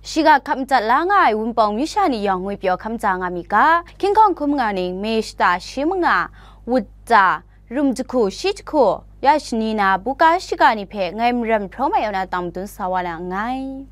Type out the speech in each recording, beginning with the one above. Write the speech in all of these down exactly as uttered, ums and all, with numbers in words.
Shiga hkap madat la nga ai Wunpawng myu sha ni yawng ngwi pyaw hkam ja nga mi ga, King Kong hkum nga ning, May shata shi manga, wut ta, rum jahku shi jahku, ya shani na buga shiga ni hpe ngai maram hpraw mai yaw na tang madun sa wa na nngai.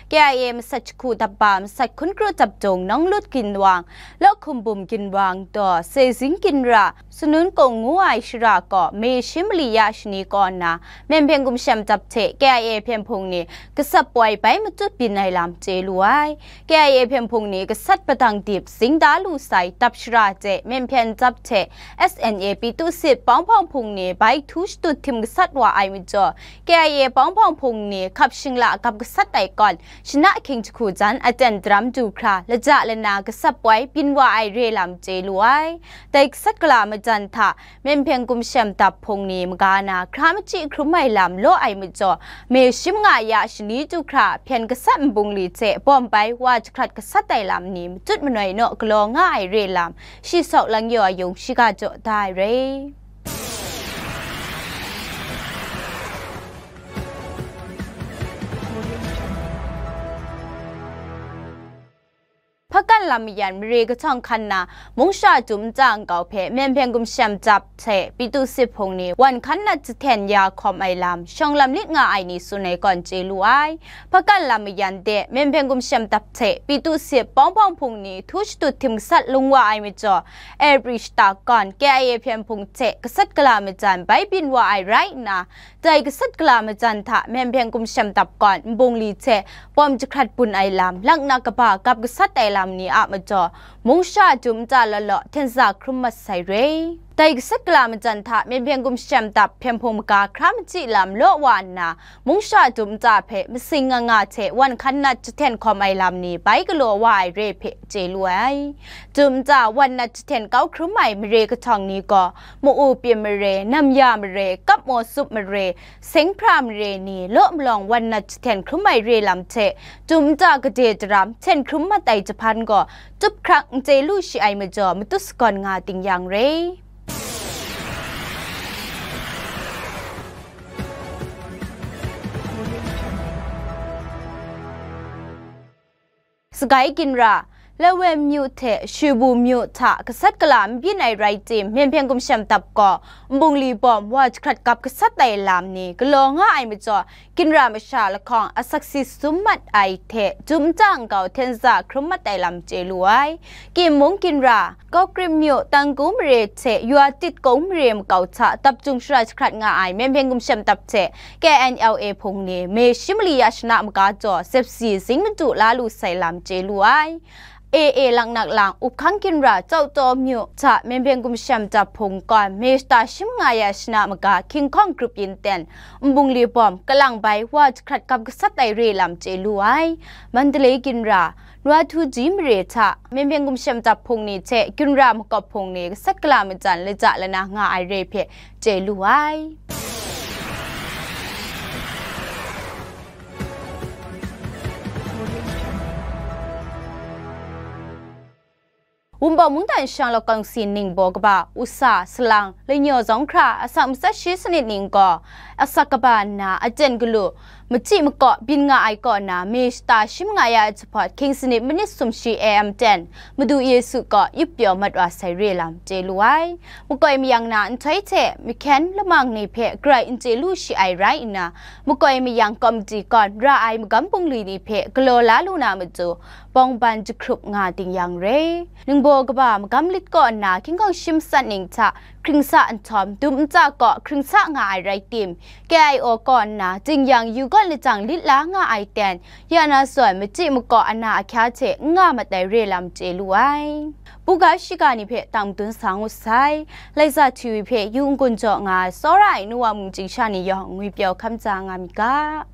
K I A masat jahku dap ba, masat hkun kru dap dung, Nawnglut ginwang, Lawhkum bum ginwang daw, Sezing ginra, Sanun Kung ngu ai shara kaw, May shi mali ya shani kaw nna, Myen Hpyen Gumshem dap hte K I A hpyen hpung ni gasat poi bai matut byin ai lam chye lu ai. K I A hpyen hpung ni gasat padang dip zing da lu sai dap shara hte Myen Hpyen dap hte S N A Pyithu Sit Pawng Hpawng hpung ni bai htu shatut htim gasat wa ai majaw, K I A Pawng Hpawng hpung ni hkap shingla gap gasat ai kawn, shana ahkying jahku jan aten daram du hkra, laja lana gasat poi byin wa ai re lam chye lu ai. Dai gasat gala majan hta, Myen Hpyen Gumshem dap hpung ni maga na hkra machyi hkrum ai lam law ai majaw, May shi manga ya shani du hkra, hpyen gasat nbungli hte bawm bai wa jahkrat gasat ai lam ni matut manoi naw galaw nga ai re lam, shi sawk lang yaw a yung shiga jaw da ai re. Hpakan lam mayan mare kahtawng hkan na, mungsha dum nta nkau hpe Myen Hpyen Gumshem dap hte Pyithu Sit hpung ni wan hkan nat jahten ya hkawm ai lam, shawng lam lit nga ai ni tsun ai kawn chye lu ai. Hpakan lam mayan de, Myen Hpyen Gumshem dap hte Pyithu Sit Pawng Hpawng hpung ni htu shatut htim gasat lung wa ai majaw, April shata kawn K I A hpyen hpung hte gasat gala majan bai byin wa ai rai nna, dai gasat gala majan hta Myen Hpyen Gumshem dap kawn nbungli hte bawm jahkrat bun ai lam, laknak kaba gap gasat ai lam ni a majaw, mungsha dum nta law law hten za hkrum mat sai re. Dai gasat gala majan hta Myen Hpyen Gumshem dap hpyen hpung maga hkra machyi lam law wa nna, mungsha dum nta hpe masing nga nga hte wan hkan nat jahten hkawm ai lam ni bai galaw wa ai re hpe chye lu ai. Dum nta wan nat jahten kau hkrum ai mare kahtawng ni gaw, Mu-u Pyin mare, Namya mare, Kap Maw Sup mare, Seng Hpra mare ni law malawng wan nat jahten hkrum ai re lam hte, dum nta gade daram hten hkrum mat ai jahpan gaw, tup hkrak n chye lu shi ai majaw, matut sagawn nga ting yang re. Sagai ginra, Lawen myu hte Shibu myu hta gasat gala n byin ai rai tim, Myen Hpyen Gumshem dap gaw nbungli bawm wa jahkrat gap gasat ai lam ni galaw nga ai majaw, ginra masha lahkawng asaksi sum mat ai hte dum nta nkau hten za hkrum mat ai lam chye lu ai. Kim mung ginra, Kawkrim myu, Tangku mare hte Yaw Tit Kung mare makau hta dap jung shara jahkrat nga ai Myen Hpyen Gumshem dap hte K N L A hpung ni, May shi mali ya shana maga jaw, zepsi zing madu la lu sai lam chye lu ai. A A laknak lang, Up Hkang ginra, Chau Taw myu hta Myen Hpyen Gumshem dap hpung gawn, May shata shi manga ya shana maga King Kong grup yin ten, nbungli bawm, kalang bai wa jahkrat gap gasat ai re lam chye lu ai. Mandalay ginra, Nwa Htu Ji mare hta, Myen Hpyen Gumshem dap hpung ni hte ginra makawp hpung ni gasat gala majan laja lana nga ai re hpe chye lu ai. Wunpawng mungdan shang law kawngsi ningbaw kaba, usa, salang, lanyaw zawng hkra, asak matsat shi sanit ning gaw, asak kaba nna aten galu, machyi makaw byin nga ai kaw na, May shata shi manga ya jahpawt hkying sanit manit sumshi A M ten, Madu Yesu kaw yup pyaw mat wa sai re lam chye lu ai. Makoi mayang na nhtoi hte mahkyen lamang ni hpe grai n chye lu shi ai rai nna, makoi mayang kawmti kawn ra ai magam bungli ni hpe galaw la lu na matu, bawng ban jahkrup nga ting yang re. Ningbaw kaba magam lit kaw nna King Kong shi matsat ning hta hkring sa nhtawm, dum nta kaw hkring sa nga ai rai tim, K I O kaw nna jing-yang yu gawn lajang lit la nga ai ten, ya na zawn machyi makaw ana ahkya hte n nga mat ai re lam chye lu ai. Buga shiga ni hpe tang madun sa ngut sai. Laiza T V hpe yu n-gun jaw nga ai tsawra ai nuwa mungchying sha ni yawng ngwi pyaw hkam tsa nga mi ga.